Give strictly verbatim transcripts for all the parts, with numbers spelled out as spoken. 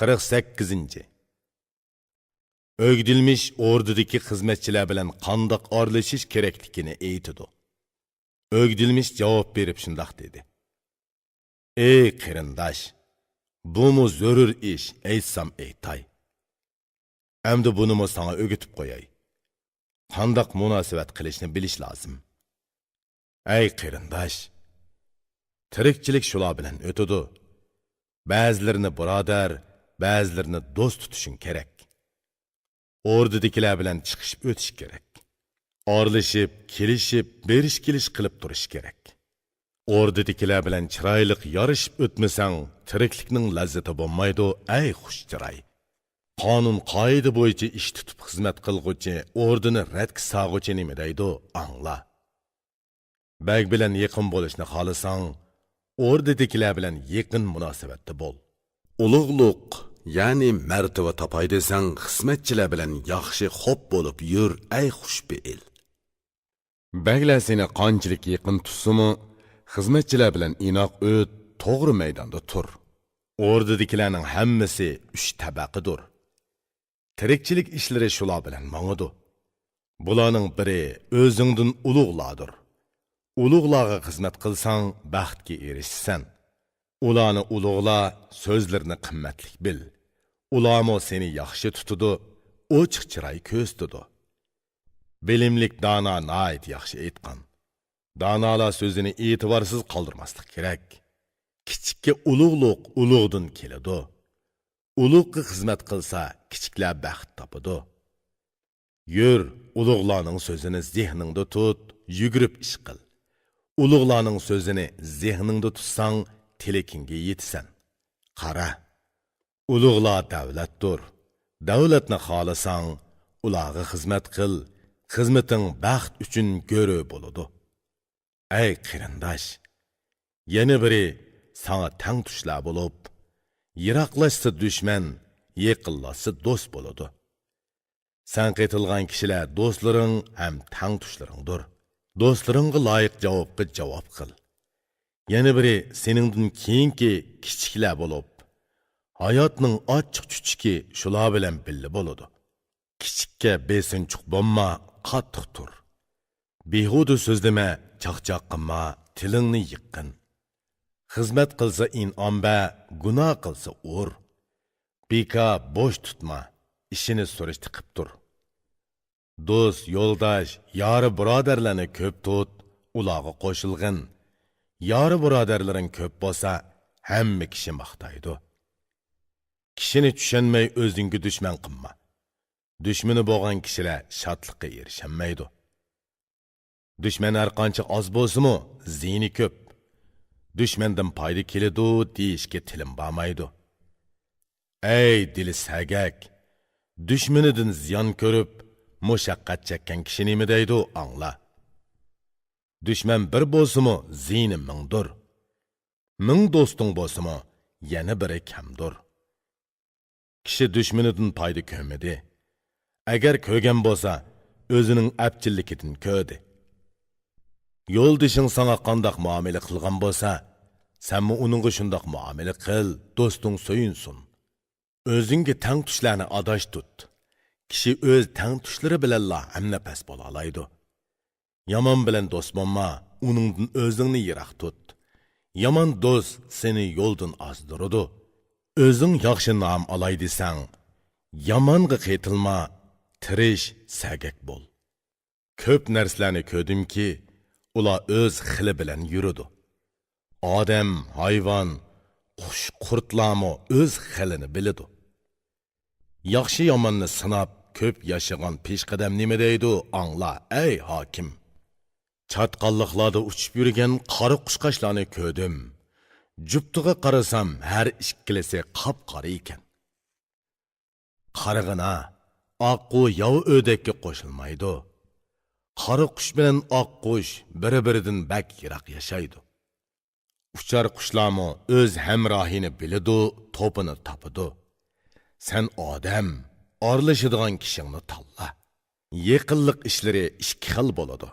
قىرىق سەككىزىنچى. ئۆگدىلمىش ئوردىدىكى خىزمەتچىلەر بىلەن قانداق ئارىلىشىش كېرەكلىكىنى ئېيتىدۇ. ئۆگدىلمىش جاۋاب بېرىپ شۇنداق دېدى: «ئەي قېرىنداش، بۇمۇ زۆرۈر ئىش، ئېيتسام ئېيتاي. ئەمدى بۇنىمۇ ساڭا ئۆگىتىپ قوياي. قانداق مۇناسىۋەت قىلىشنى بىلىش لازىم. ئەي قېرىنداش، تىرىكچىلىك شۇلار بىلەن ئۆتىدۇ. بەزىلىرىنى بۇرادەر، بەزىلىرىنى دوست تۇتۇشۇڭ كېرەك. ئوردىدىكىلەر بىلەن چىقىشىپ ئۆتۈش كېرەك. ئارىلىشىپ، كېلىشىپ، بېرىش-كېلىش قىلىپ تۇرۇش كېرەك. ئوردىدىكىلەر بىلەن چىرايلىق يارىشىپ ئۆتمىسەڭ، تىرىكلىكنىڭ لەززىتى بولمايدۇ، ئەي خۇش چىراي. قانۇن-قائىدە بويىچە ئىش تۇتۇپ خىزمەت قىلغۇچى ئوردىنى رەتكە سالغۇچى نېمە دەيدۇ، ئاڭلا. بەگ بىلەن يېقىن بولۇشنى خالىساڭ، ئوردىدىكىلەر بىلەن يېقىن مۇناسىۋەتتە بول. ئۇلۇغلۇق، يەنى مەرتىۋە تاپاي دېسەڭ، خىزمەتچىلەر بىلەن ياخشى خوپ بولۇپ يۈر، ئەي خۇشپېئىل. بەگلەر سېنى قانچىلىك يېقىن تۇتسىمۇ، خىزمەتچىلەر بىلەن ئىناق ئۆت، توغرا مەيداندا تۇر. ئوردىدىكىلەرنىڭ ھەممىسى ئۈچ تەبەقىدۇر. تىرىكچىلىك ئىشلىرى شۇلار بىلەن ماڭىدۇ. بۇلارنىڭ بىرى ئۆزۈڭدىن ئۇلۇغلاردۇر. ئۇلۇغلارغا خىزمەت قىلساڭ، بەختكە ئېرىشىسەن. ئۇلارنى ئۇلۇغلا، سۆزلىرىنى قىممەتلىك بىل. ئۇلارمۇ سېنى ياخشى تۇتىدۇ، ئوچۇق چىراي كۆرسىتىدۇ. بىلىملىك دانا ناھايىتى ياخشى ئېيتقان. دانالار سۆزىنى ئېتىبارسىز قالدۇرماسلىق كېرەك. كىچىككە ئۇلۇغلۇق ئۇلۇغدىن كېلىدۇ. ئۇلۇغقا خىزمەت قىلسا، كىچىكلەر بەخت تاپىدۇ. يۈر، ئۇلۇغلارنىڭ سۆزىنى زېھنىڭدا تۇت، يۈگۈرۈپ ئىش قىل. ئۇلۇغلارنىڭ سۆزىنى زېھنىڭدا تۇتساڭ، تىلىكىڭگە يېتىسەن. قارا، ئۇلۇغلار دەۋلەتتۇر. دەۋلەتنى خالىساڭ، ئۇلارغا خىزمەت قىل، خىزمىتىڭ بەخت ئۈچۈن گۆرۈ بولىدۇ. ئەي قېرىنداش، يەنە بىرى ساڭا تەڭتۇشلار بولۇپ، يىراقلاشسا دۈشمەن، يېقىنلاشسا دوست بولىدۇ. سەن قېتىلغان كىشىلەر دوستلىرىڭ ھەم تەڭتۇشلىرىڭدۇر. دوستلىرىڭغا لايىق جاۋابقا جاۋاب قىل. يەنە بىرى سېنىڭدىن كېيىنكى كىچىكلەر بولۇپ، ھاياتنىڭ ئاچچىق-چۈچۈكى شۇلار بىلەن بىللە بولىدۇ. كىچىككە بېسىنچۇق بولما، قاتتىق تۇر. بىھۇدە سۆزلىمە، چاقچاق قىلما، تىلىڭنى يىغقىن. خىزمەت قىلسا ئىنئام بەر، گۇناھ قىلسا ئۇر. بىكار بوش تۇتما، ئىشىنى سۈرۈشتە قىپ تۇر. دوست، يولداش، يارى بۇرادەرلەرنى كۆپ تۇت، ئۇلارغا قوشۇلغىن. يارى بۇرادەرلىرىڭ كۆپ بولسا، ھەممە كىشى ماختايدۇ. كىشىنى چۈشەنمەي ئۆزۈڭگە دۈشمەن قىلما. دۈشمىنى بولغان كىشىلەر شادلىققا ئېرىشەلمەيدۇ. دۈشمەن ھەرقانچە ئاز بولسىمۇ، زىيىنى كۆپ. دۈشمەندىن پايدا كېلىدۇ دېيىشكە تىلىم بارمايدۇ. ئەي دىلى سەگەك! دۈشمىنىدىن زىيان كۆرۈپ، مۇشەققەت چەككەن كىشى نېمە دەيدۇ، ئاڭلا. دۈشمەن بىر بولسىمۇ، زىيىنى مىڭدۇر. مىڭ دوستۇڭ بولسىمۇ، يەنە بىرى كەمدۇر. كىشى دۈشمىنىدىن پايدا كۆرمىدى. ئەگەر كۆرگەن بولسا، ئۆزىنىڭ ئەپچىللىكىدىن كۆردى. يولدىشىڭ ساڭا قانداق مۇئامىلە قىلغان بولسا، سەنمۇ ئۇنىڭغا شۇنداق مۇئامىلە قىل، دوستۇڭ سۆيۈنسۇن. ئۆزۈڭگە تەڭتۇشلارنى ئاداش تۇت. كىشى ئۆز تەڭتۇشلىرى بىلەنلا ھەمنەپەس بولالايدۇ. يامان بىلەن دوست بولما، ئۇنىڭدىن ئۆزۈڭنى يىراق تۇت. يامان دوست سېنى يولدىن ئازدۇرىدۇ. ئۆزۈڭ ياخشى نام ئالاي دېسەڭ، يامانغا قېتىلما، تىرىش، سەگەك بول. كۆپ نەرسىلەرنى كۆردۈمكى، ئۇلار ئۆز خىلى بىلەن يۈرىدۇ. ئادەم، ھايۋان، قۇش، قۇرتلارمۇ ئۆز خىلىنى بىلىدۇ. ياخشى-ياماننى سىناپ، كۆپ ياشىغان پېشقەدەم نېمە دەيدۇ، ئاڭلا، ئەي ھاكىم! چاتقاللىقلاردا ئۇچۇپ يۈرگەن قارا قۇشقاچلارنى كۆردۈم. جۈپتىغا قارىسام، ھەر ئىككىلىسى قاپقارا ئىكەن. قارىغىنا، ئاققۇ ياۋا ئۆردەككە قوشۇلمايدۇ. قارا قۇش بىلەن ئاققۇش بىر-بىرىدىن بەك يىراق ياشايدۇ. ئۇچار قۇشلارمۇ ئۆز ھەمراھىنى بىلىدۇ، توپىنى تاپىدۇ. سەن ئادەم، ئارىلىشىدىغان كىشىڭنى تاللا. يېقىنلىق ئىشلىرى ئىككى خىل بولىدۇ.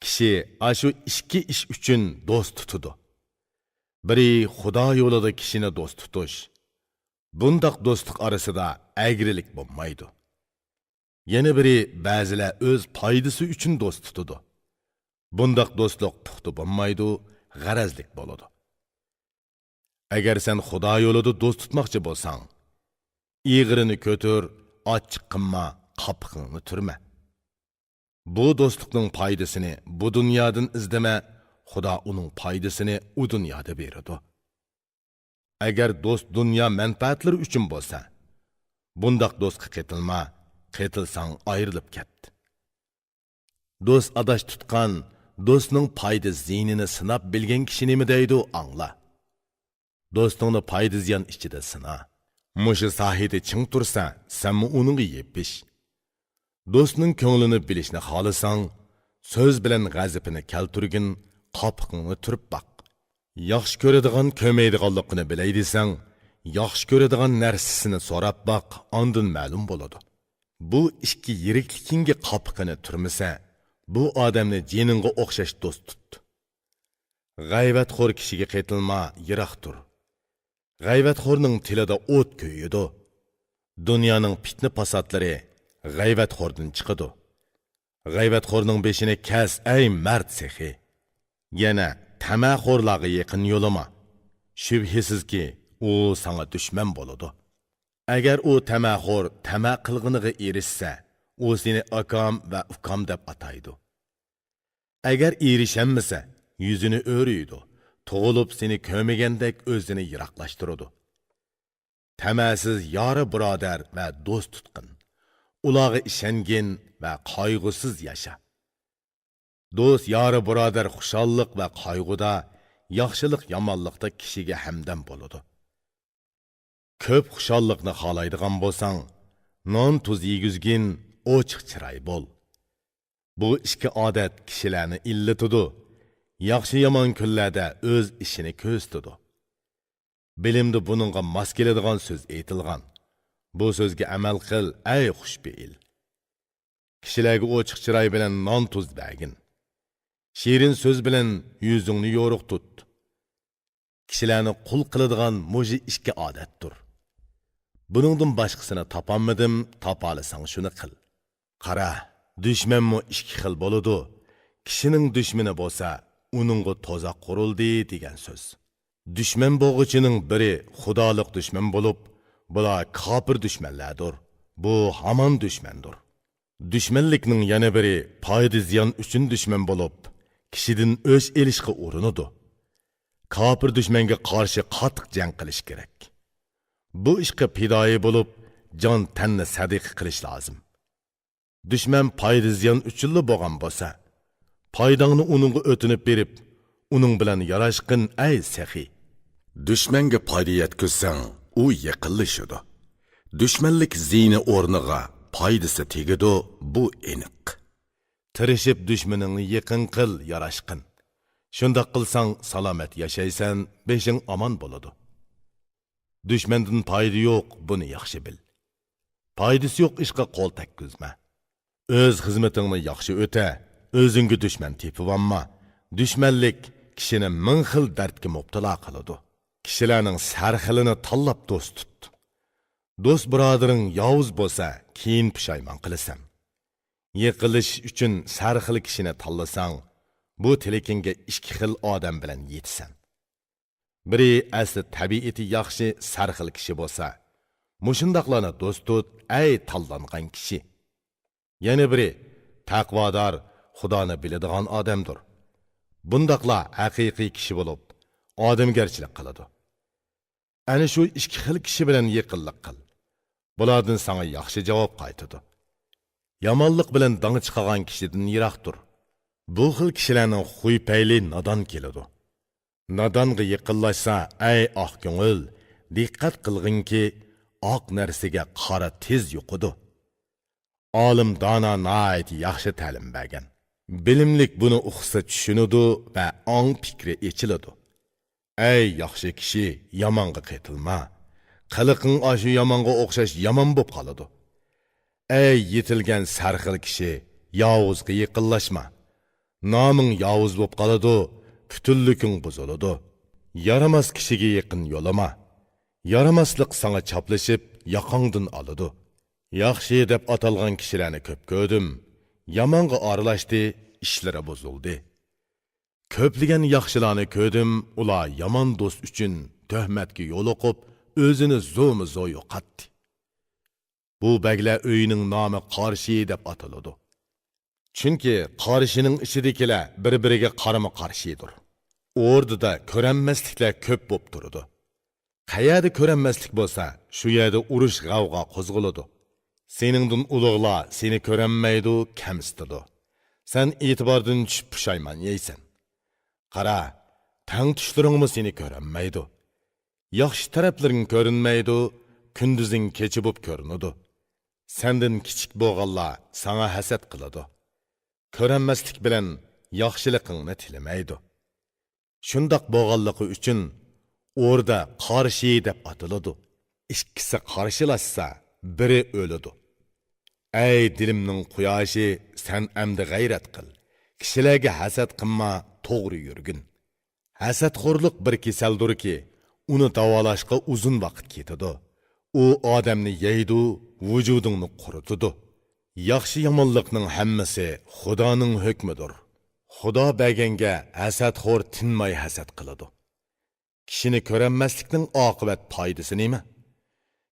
كىشى ئاشۇ ئىككى ئىش ئۈچۈن دوست تۇتىدۇ. بىرى، خۇدا يولىدا كىشىنى دوست تۇتۇش. بۇنداق دوستلۇق ئارىسىدا ئەگرىلىك بولمايدۇ. يەنە بىرى، بەزىلەر ئۆز پايدىسى ئۈچۈن دوست تۇتىدۇ. بۇنداق دوستلۇق پۇختا بولمايدۇ، غەرەزلىك بولىدۇ. ئەگەر سەن خۇدا يولىدا دوست تۇتماقچى بولساڭ، ئېغىرىنى كۆتۈر، ئاچچىق قىلما، قاپىقىڭنى تۈرمە. بۇ دوستلۇقنىڭ پايدىسىنى بۇ دۇنيادىن ئىزدىمە، خۇدا ئۇنىڭ پايدىسىنى ئۇ دۇنيادا بېرىدۇ. ئەگەر دوست دۇنيا مەنپەئەتلىرى ئۈچۈن بولسا، بۇنداق دوستقا قېتىلما، قېتىلساڭ ئايرىلىپ كەت. دوست ئاداش تۇتقان، دوستنىڭ پايدا زىيىنىنى سىناپ بىلگەن كىشى نېمە دەيدۇ، ئاڭلا. دوستۇڭنى پايدا زىيان ئىچىدە سىنا. مۇشۇ ساھەدە چىڭ تۇرسا، سەنمۇ ئۇنىڭغا يېپىش. دوستنىڭ كۆڭلىنى بىلىشنى خالىساڭ، سۆز بىلەن غەزىپىنى كەلتۈرگىن، قاپىقىڭنى تۈرۈپ باق. ياخشى كۆرىدىغان كۆرمەيدىغانلىقىنى بىلەي دېسەڭ، ياخشى كۆرىدىغان نەرسىسىنى سوراپ باق، ئاندىن مەلۇم بولىدۇ. بۇ ئىككى يىرىكلىكىڭگە قاپىقىنى تۈرمىسە، بۇ ئادەمنى جېنىڭغا ئوخشاش دوست تۇت. غەيۋەتخور كىشىگە قېتىلما، يىراق تۇر. غەيۋەتخورنىڭ تىلىدا ئوت كۆيىدۇ. دۇنيانىڭ پىتنە-پاساتلىرى غەيۋەتخوردىن چىقىدۇ. غەيۋەتخورنىڭ بېشىنى كەس، ئەي مەرد سېخى! يەنە تەمەخورلارغا يېقىن يولىما. شۈبھىسىزكى، ئۇ ساڭا دۈشمەن بولىدۇ. ئەگەر ئۇ تەمەخور تەمە قىلغىنىغا ئېرىشسە، ئۇ سېنى ئاكام ۋە ئۇكام دەپ ئاتايدۇ. ئەگەر ئېرىشەلمىسە، يۈزىنى ئۆرۈيدۇ، تۇغۇلۇپ سېنى كۆرمىگەندەك ئۆزىنى يىراقلاشتۇرىدۇ. تەمەسىز يارى بۇرادەر ۋە دوست تۇتقىن. ئۇلارغا ئىشەنگىن ۋە قايغۇسىز ياشا. دوست يارى بۇرادەر خۇشاللىق ۋە قايغۇدا، ياخشىلىق يامانلىقتا كىشىگە ھەمدەم بولىدۇ. كۆپ خۇشاللىقنى خالايدىغان بولساڭ، نان تۇز يېگۈزگىن، ئوچۇق چىراي بول. بۇ ئىككى ئادەت كىشىلەرنى ئىللىتىدۇ، ياخشى-يامان كۈنلەردە ئۆز ئىشىنى كۆرسىتىدۇ. بىلىمدە بۇنىڭغا ماس كېلىدىغان سۆز ئېيتىلغان. بۇ سۆزگە ئەمەل قىل، ئەي خۇشپېئىل! كىشىلەرگە ئوچۇق چىراي بىلەن نان تۇز بەرگىن. شېرىن سۆز بىلەن يۈزۈڭنى يورۇق تۇت. كىشىلەرنى قۇل قىلىدىغان مۇشۇ ئىككى ئادەتتۇر. بۇنىڭدىن باشقىسىنى تاپالمىدىم، تاپالىساڭ شۇنى قىل. قارا، دۈشمەنمۇ ئىككى خىل بولىدۇ. كىشىنىڭ دۈشمىنى بولسا، ئۇنىڭغا تۇزاق قۇرۇلدى دېگەن سۆز. دۈشمەن بولغۇچىنىڭ بىرى خۇدالىق دۈشمەن بولۇپ، بۇلار كاپىر دۈشمەنلەردۇر. بۇ ھامان دۈشمەندۇر. دۈشمەنلىكنىڭ يەنە بىرى پايدا-زىيان ئۈچۈن دۈشمەن بولۇپ، كىشىدىن ئۆچ ئېلىشقا ئۇرۇنىدۇ. كاپىر دۈشمەنگە قارشى قاتتىق جەڭ قىلىش كېرەك. بۇ ئىشقا پىدائىي بولۇپ، جان-تەننى سەدىقە قىلىش لازىم. دۈشمەن پايدا-زىيان ئۈچۈنلا بولغان بولسا، پايداڭنى ئۇنىڭغا ئۆتۈنۈپ بېرىپ، ئۇنىڭ بىلەن ياراشقىن، ئەي سېخىي! دۈشمەنگە پايدا يەتكۈزسەڭ، ئۇ يېقىنلىشىدۇ. دۈشمەنلىك زىيىنى ئورنىغا پايدىسى تېگىدۇ، بۇ ئېنىق. تىرىشىپ دۈشمىنىڭنى يېقىن قىل، ياراشقىن. شۇنداق قىلساڭ، سالامەت ياشايسەن، بېشىڭ ئامان بولىدۇ. دۈشمەندىن پايدا يوق، بۇنى ياخشى بىل. پايدىسى يوق ئىشقا قول تەگكۈزمە. ئۆز خىزمىتىڭنى ياخشى ئۆتە، ئۆزۈڭگە دۈشمەن تېپىۋالما. دۈشمەنلىك كىشىنى مىڭ خىل دەردكە مۇپتىلا قىلىدۇ. كىشىلەرنىڭ سەرخىلىنى تاللاپ دوست تۇت. دوست بۇرادىرىڭ ياۋۇز بولسا، كېيىن پۇشايمان قىلىسەن. يېقىنلىشىش ئۈچۈن سەرخىل كىشىنى تاللىساڭ، بۇ تىلىكىڭگە ئىككى خىل ئادەم بىلەن يېتىسەن. بىرى ئەسلى تەبىئىتى ياخشى سەرخىل كىشى بولسا، مۇشۇنداقلارنى دوست تۇت، ئەي تاللانغان كىشى. يەنە بىرى تەقۋادار، خۇدانى بىلىدىغان ئادەمدۇر. بۇنداقلار ھەقىقىي كىشى بولۇپ، ئادەمگەرچىلىك قىلىدۇ. ئەنە شۇ ئىككى خىل كىشى بىلەن يېقىنلىق قىل. بۇلاردىن ساڭا ياخشى جاۋاب قايتىدۇ. يامانلىق بىلەن داڭ چىقىدىغان كىشىدىن يىراق تۇر. بۇ خىل كىشىلەرنىڭ خۇي پەيلى نادان كېلىدۇ. نادانغا يېقىنلاشسا، ئەي ئاق كۆڭۈل، دىققەت قىلغىنكى، ئاق نەرسىگە قارا تېز يۇقىدۇ. ئالىم دانا ناھايىتى ياخشى تەلىم بەرگەن. بىلىملىك بۇنى ئۇقسا چۈشىنىدۇ ۋە ئاڭ پىكرى ئېچىلىدۇ. ئەي ياخشى كىشى، يامانغا قېتىلما. قىلىقىڭ ئاشۇ يامانغا ئوخشاش يامان بوپ قالىدۇ. ئەي يېتىلگەن سەرخىل كىشى، ياۋۇزغا يېقىنلاشما. نامىڭ ياۋۇز بوپ قالىدۇ، پۈتۈنلۈكۈڭ بۇزۇلىدۇ. يارىماس كىشىگە يېقىن يولىما. يارىماسلىق ساڭا چاپلىشىپ، ياقاڭدىن ئالىدۇ. ياخشى دەپ ئاتالغان كىشىلەرنى كۆپ كۆردۈم، يامانغا ئارىلاشتى، ئىشلىرى بۇزۇلدى. كۆپلىگەن ياخشىلارنى كۆردۈم، ئۇلار يامان دوست ئۈچۈن تۆھمەتكە يولۇقۇپ، ئۆزىنى زورمۇ زور يوقاتتى. بۇ بەگلەر ئۆيىنىڭ نامى قارشى دەپ ئاتىلىدۇ. چۈنكى قارشىنىڭ ئىچىدىكىلەر بىر-بىرىگە قارىمۇ قارشىدۇر. ئوردىدا كۆرەلمەسلىكلەر كۆپ بولۇپ تۇرىدۇ. قەيەردە كۆرەلمەسلىك بولسا، شۇ يەردە ئۇرۇش غەۋغا قوزغىلىدۇ. سېنىڭدىن ئۇلۇغلار سېنى كۆرەلمەيدۇ، كەمسىتىدۇ. سەن ئېتىباردىن چۈشۈپ پۇشايمان يەيسەن. قارا، تەڭتۇشلىرىڭمۇ سېنى كۆرەلمەيدۇ. ياخشى تەرەپلىرىڭ كۆرۈنمەيدۇ، كۈندۈزۈڭ كېچە بولۇپ كۆرۈنىدۇ. سەندىن كىچىك بولغانلار ساڭا ھەسەت قىلىدۇ. كۆرەلمەسلىك بىلەن ياخشىلىقىڭنى تىلىمەيدۇ. شۇنداق بولغانلىقى ئۈچۈن ئوردا قارشى دەپ ئاتىلىدۇ. ئىككىسى قارشىلاشسا، بىرى ئۆلىدۇ. ئەي دىلىمنىڭ قۇياشى، سەن ئەمدى غەيرەت قىل. كىشىلەرگە ھەسەت قىلما، توغرا يۈرگىن. ھەسەتخورلۇق بىر كېسەلدۇركى، ئۇنى داۋالاشقا ئۇزۇن ۋاقىت كېتىدۇ. ئۇ ئادەمنى يەيدۇ، ۋۇجۇدۇڭنى قۇرۇتىدۇ. ياخشى-يامانلىقنىڭ ھەممىسى خۇدانىڭ ھۆكمىدۇر. خۇدا بەرگەنگە ھەسەتخور تىنماي ھەسەت قىلىدۇ. كىشىنى كۆرەلمەسلىكنىڭ ئاقىۋەت پايدىسى نېمە؟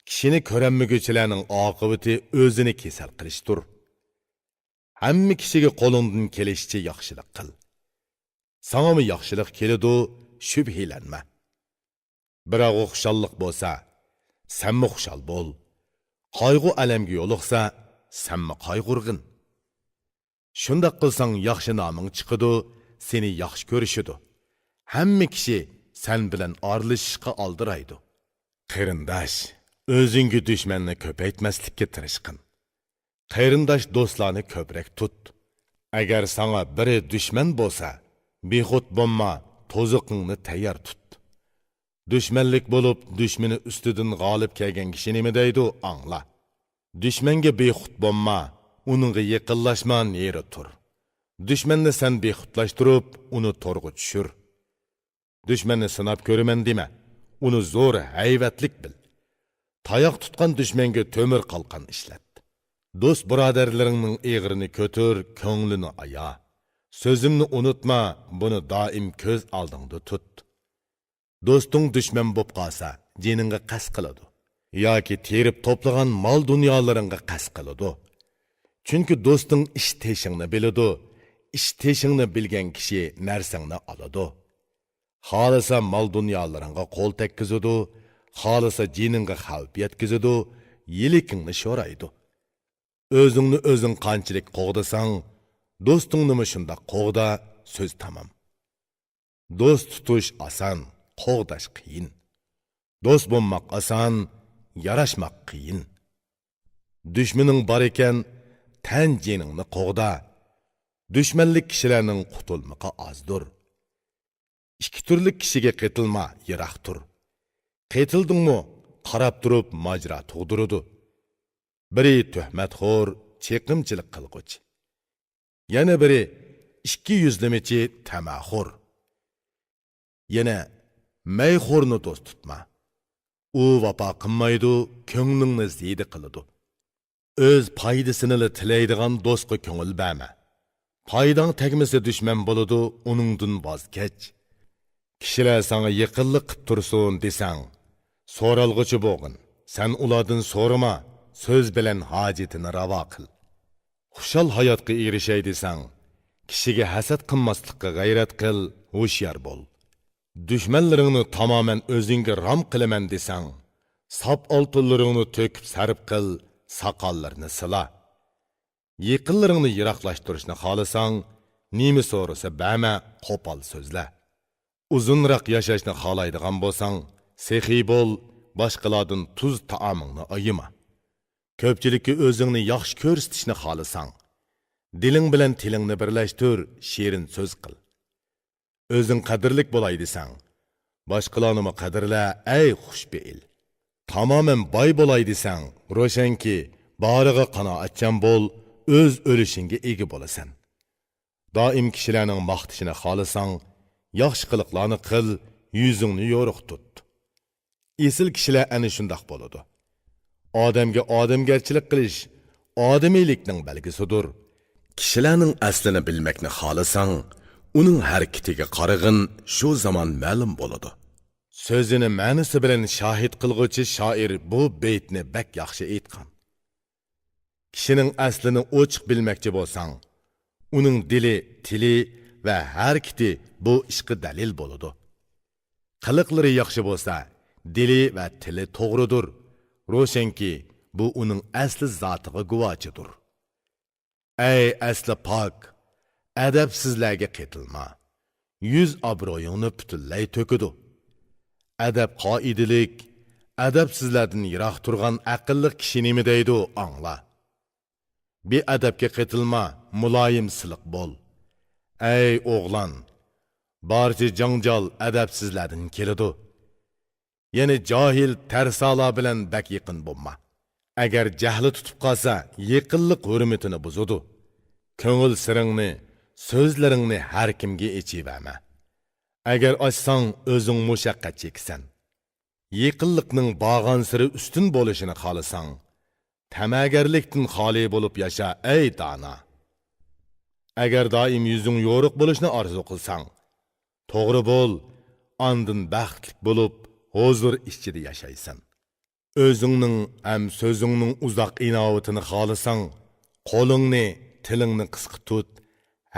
كىشىنى كۆرەلمىگۈچىلەرنىڭ ئاقىۋىتى ئۆزىنى كېسەل قىلىشتۇر. ھەممە كىشىگە قولۇڭدىن كېلىشىچە ياخشىلىق قىل. ساڭىمۇ ياخشىلىق كېلىدۇ، شۈبھىلەنمە. بىراۋغا خۇشاللىق بولسا، سەنمۇ خۇشال بول. قايغۇ-ئەلەمگە يولۇقسا، سەنمۇ قايغۇرغىن. شۇنداق قىلساڭ ياخشى نامىڭ چىقىدۇ، سېنى ياخشى كۆرۈشىدۇ. ھەممە كىشى سەن بىلەن ئارىلىشىشقا ئالدىرايدۇ. قېرىنداش، ئۆزۈڭگە دۈشمەننى كۆپەيتمەسلىككە تىرىشقىن. قېرىنداش دوستلارنى كۆپرەك تۇت. ئەگەر ساڭا بىرى دۈشمەن بولسا، بىخۇد بولما، توزۇقۇڭنى تەييار تۇت. دۈشمەنلىك بولۇپ، دۈشمىنى ئۈستىدىن غالىب كەلگەن كىشى نېمە دەيدۇ، ئاڭلا. دۈشمەنگە بىخۇد بولما، ئۇنىڭغا يېقىنلاشما، نېرى تۇر. دۈشمەننى سەن بىخۇدلاشتۇرۇپ، ئۇنى تورغا چۈشۈر. دۈشمەننى سىناپ كۆرىمەن دېمە، ئۇنى زور ھەيۋەتلىك بىل. تاياق تۇتقان دۈشمەنگە تۆمۈر قالقان ئىشلەت. دوست-بۇرادەرلىرىڭنىڭ ئېغىرىنى كۆتۈر، كۆڭلىنى ئايا. سۆزۈمنى ئۇنتۇما، بۇنى دائىم كۆز ئالدىڭدا تۇت. دوستۇڭ دۈشمەن بوپ قالسا، جېنىڭغا قەست قىلىدۇ. ياكى تېرىپ توپلىغان مال-دۇنيالىرىڭغا قەست قىلىدۇ. چۈنكى دوستۇڭ ئىش-تېشىڭنى بىلىدۇ. ئىش-تېشىڭنى بىلگەن كىشى نەرسەڭنى ئالىدۇ. خالىسا مال-دۇنيالىرىڭغا قول تەگكۈزىدۇ، خالىسا جېنىڭغا خەۋپ يەتكۈزىدۇ، يىلىكىڭنى شورايدۇ. ئۆزۈڭنى ئۆزۈڭ قانچىلىك قوغدىساڭ، دوستۇڭنىمۇ شۇنداق قوغدا، سۆز تامام. دوست تۇتۇش ئاسان، قوغداش قىيىن. دوست بولماق ئاسان، ياراشماق قىيىن. دۈشمىنىڭ بار ئىكەن، تەن-جېنىڭنى قوغدا. دۈشمەنلىك كىشىلەرنىڭ قۇتۇلمىقى ئازدۇر. ئىككى تۈرلۈك كىشىگە قېتىلما، يىراق تۇر. قېتىلدىڭمۇ، قاراپ تۇرۇپ ماجىرا تۇغدۇرىدۇ. بىرى تۆھمەتخور، چېقىمچىلىق قىلغۇچى. يەنە بىرى ئىككى يۈزلىمىچى، تەمەخور. يەنە مەيخورنى دوست تۇتما. ئۇ ۋاپا قىلمايدۇ، كۆڭلۈڭنى زېدە قىلىدۇ. ئۆز پايدىسىنىلا تىلەيدىغان دوستقا كۆڭۈل بەرمە. پايداڭ تەگمىسە دۈشمەن بولىدۇ، ئۇنىڭدىن ۋاز كەچ. كىشىلەر ساڭا يېقىنلىق قىپ تۇرسۇن دېسەڭ، سورالغۇچى بولغىن. سەن ئۇلاردىن سورىما، سۆز بىلەن ھاجىتىنى راۋا قىل. خۇشال ھاياتقا ئېرىشەي دېسەڭ، كىشىگە ھەسەت قىلماسلىققا غەيرەت قىل، ھوشيار بول. دۈشمەنلىرىڭنى تامامەن ئۆزۈڭگە رام قىلىمەن دېسەڭ، ساپ ئالتۇنلىرىڭنى تۆكۈپ سەرپ قىل، ساقاللىرىنى سىلا. يېقىنلىرىڭنى يىراقلاشتۇرۇشنى خالىساڭ، نېمە سورىسا بەرمە، قوپال سۆزلە. ئۇزۇنراق ياشاشنى خالايدىغان بولساڭ، سېخىي بول، باشقىلاردىن تۇز تائامىڭنى ئايىما. كۆپچىلىككە ئۆزۈڭنى ياخشى كۆرسىتىشنى خالىساڭ، دىلىڭ بىلەن تىلىڭنى بىرلەشتۈر، شېرىن سۆز قىل. ئۆزۈڭ قەدىرلىك بولاي دېسەڭ، باشقىلارنىمۇ قەدىرلە، ئەي خۇشپېئىل. تامامەن باي بولاي دېسەڭ، روشەنكى، بارىغا قانائەتچان بول، ئۆز ئۈلۈشۈڭگە ئىگە بولىسەن. دائىم كىشىلەرنىڭ ماختىشىنى خالىساڭ، ياخشى قىلىقلارنى قىل، يۈزۈڭنى يورۇق تۇت. ئېسىل كىشىلەر ئەنە شۇنداق بولىدۇ. ئادەمگە ئادەمگەرچىلىك قىلىش ئادىمىيلىكنىڭ بەلگىسىدۇر. كىشىلەرنىڭ ئەسلىنى بىلمەكنى خالىساڭ، ئۇنىڭ ھەرىكىتىگە قارىغىن، شۇ زامان مەلۇم بولىدۇ. سۆزىنى مەنىسى بىلەن شاھىت قىلغۇچى شائىر بۇ بېيىتنى بەك ياخشى ئېيتقان. كىشىنىڭ ئەسلىنى ئوچۇق بىلمەكچى بولساڭ، ئۇنىڭ دىلى، تىلى ۋە ھەرىكىتى بۇ ئىشقا دەلىل بولىدۇ. قىلىقلىرى ياخشى بولسا، دىلى ۋە تىلى توغرىدۇر. روشەنكى، بۇ ئۇنىڭ ئەسلى زاتىغا گۇۋاچىدۇر. ئەي ئەسلى پاك، ئەدەپسىزلەرگە قېتىلما. يۈز ئابرۇيۇڭنى پۈتۈنلەي تۆكىدۇ. ئەدەپ-قائىدىلىك، ئەدەپسىزلەردىن يىراق تۇرغان ئەقىللىق كىشى نېمە دەيدۇ، ئاڭلا. بىئەدەپكە قېتىلما، مۇلايىم سىلىق بول. ئەي ئوغلان، بارچە جاڭجال ئەدەپسىزلەردىن كېلىدۇ. يەنى جاھىل تەرسالار بىلەن بەك يېقىن بولما. ئەگەر جەھلى تۇتۇپ قالسا، يېقىنلىق ھۆرمىتىنى بۇزىدۇ. كۆڭۈل سىرىڭنى، سۆزلىرىڭنى ھەر كىمگە ئېچىۋەرمە. ئەگەر ئاچساڭ، ئۆزۈڭ مۇشەققەت چېكىسەن. يېقىنلىقنىڭ بارغانسېرى ئۈستۈن بولۇشىنى خالىساڭ، تەمەگەرلىكتىن خالىي بولۇپ ياشا، ئەي دانا! ئەگەر دائىم يۈزۈڭ يورۇق بولۇشنى ئارزۇ قىلساڭ، توغرا بول، ئاندىن بەختلىك بولۇپ، ھۇزۇر ئىچىدە ياشايسەن. ئۆزۈڭنىڭ ھەم سۆزۈڭنىڭ ئۇزاق ئىناۋىتىنى خالىساڭ، قولۇڭنى، تىلىڭنى قىسقا تۇت،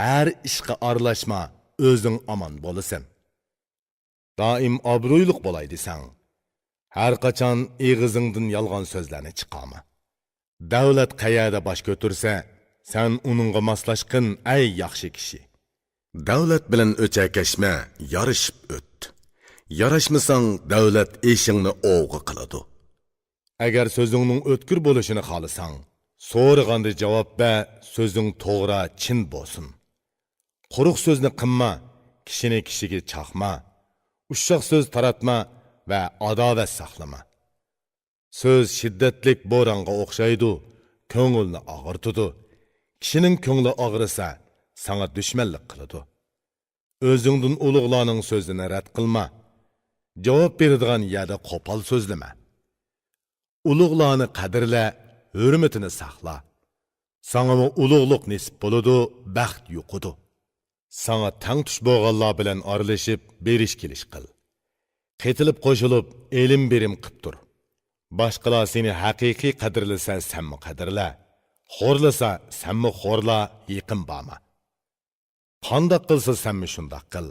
ھەر ئىشقا ئارىلاشما، ئۆزۈڭ ئامان بولىسەن. دائىم ئابرۇيلۇق بولاي دېسەڭ، ھەر قاچان ئېغىزىڭدىن يالغان سۆزلەرنى چىقارما. دەۋلەت قەيەردە باش كۆتۈرسە، سەن ئۇنىڭغا ماسلاشقىن، ئەي ياخشى كىشى! دەۋلەت بىلەن ئۆچەكەشمە، يارىشىپ ئۆت. ياراشمىساڭ، دەۋلەت ئېشىڭنى ئوۋغا قىلىدۇ. ئەگەر سۆزۈڭنىڭ ئۆتكۈر بولۇشىنى خالىساڭ، سورىغاندا جاۋاب بەر، سۆزۈڭ توغرا، چىن بولسۇن. قۇرۇق سۆزنى قىلما، كىشىنى كىشىگە چاقما. ئۇششاق سۆز تاراتما ۋە ئاداۋەت ساقلىما. سۆز شىددەتلىك بورانغا ئوخشايدۇ، كۆڭۈلنى ئاغرىتىدۇ. كىشىنىڭ كۆڭلى ئاغرىسا، ساڭا دۈشمەنلىك قىلىدۇ. ئۆزۈڭدىن ئۇلۇغلارنىڭ سۆزىنى رەت قىلما. جاۋاب بېرىدىغان يەردە قوپال سۆزلىمە. ئۇلۇغلارنى قەدىرلە، ھۆرمىتىنى ساقلا. ساڭىمۇ ئۇلۇغلۇق نېسىپ بولىدۇ، بەخت يۇقىدۇ. ساڭا تەڭتۇش بولغانلار بىلەن ئارىلىشىپ، بېرىش-كېلىش قىل. قېتىلىپ-قوشۇلۇپ، ئېلىم-بېرىم قىپ تۇر. باشقىلار سېنى ھەقىقىي قەدىرلىسە، سەنمۇ قەدىرلە. خورلىسا، سەنمۇ خورلا، يېقىن بارما. قانداق قىلسا، سەنمۇ شۇنداق قىل.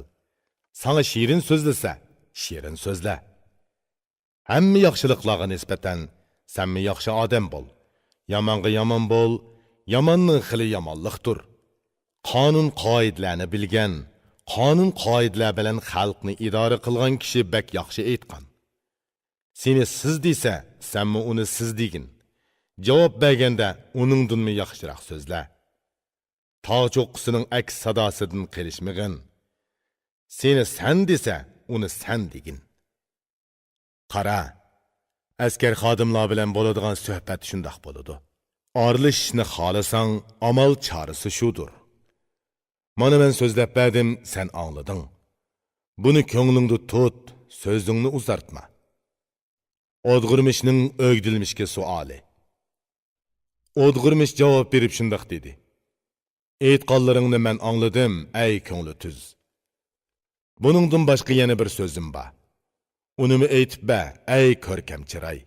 ساڭا شېرىن سۆزلىسە، شېرىن سۆزلە. ھەممە ياخشىلىقلارغا نىسبەتەن سەنمۇ ياخشى ئادەم بول. يامانغا يامان بول، ياماننىڭ خىلى يامانلىقتۇر. قانۇن-قائىدىلەرنى بىلگەن، قانۇن-قائىدىلەر بىلەن خەلقنى ئىدارە قىلغان كىشى بەك ياخشى ئېيتقان. سېنى سىز دېسە، سەنمۇ ئۇنى سىز دېگىن. جاۋاب بەرگەندە ئۇنىڭدىنمۇ ياخشىراق سۆزلە. تاغ چوققىسىنىڭ ئەكس ساداسىدىن قېلىشمىغىن. سېنى سەن دېسە، ئۇنى سەن دېگىن. قارا، ئەسكەر خادىملار بىلەن بولىدىغان سۆھبەت شۇنداق بولىدۇ. ئارىلىشىشنى خالىساڭ، ئامال چارىسى شۇدۇر. مانا مەن سۆزلەپ بەردىم، سەن ئاڭلىدىڭ. بۇنى كۆڭلۈڭدە تۇت، سۆزۈڭنى ئۇزارتما. ئودغۇرمىشنىڭ ئۆگدىلمىشكە سوئالى. ئودغۇرمىش جاۋاب بېرىپ شۇنداق دېدى: ئېيتقانلىرىڭنى مەن ئاڭلىدىم، ئەي كۆڭلى تۈز. بۇنىڭدىن باشقا يەنە بىر سۆزۈم بار. ئۇنىمۇ ئېيتىپ بەر، ئەي كۆركەم چىراي.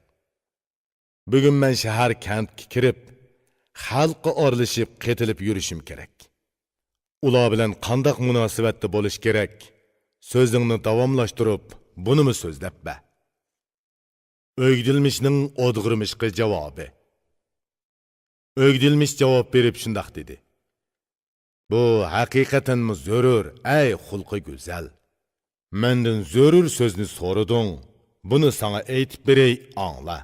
بۈگۈن مەن شەھەر كەنتكە كىرىپ، خەلققە ئارىلىشىپ، قېتىلىپ يۈرۈشۈم كېرەك. ئۇلار بىلەن قانداق مۇناسىۋەتتە بولۇش كېرەك؟ سۆزۈڭنى داۋاملاشتۇرۇپ، بۇنىمۇ سۆزلەپ بەر. ئۆگدىلمىشنىڭ ئودغۇرمىشقا جاۋابى. ئۆگدىلمىش جاۋاب بېرىپ شۇنداق دېدى: بۇ ھەقىقەتەنمۇ زۆرۈر، ئەي خۇلقى گۈزەل. مەندىن زۆرۈر سۆزنى سورىدىڭ، بۇنى ساڭا ئېيتىپ بېرەي، ئاڭلا.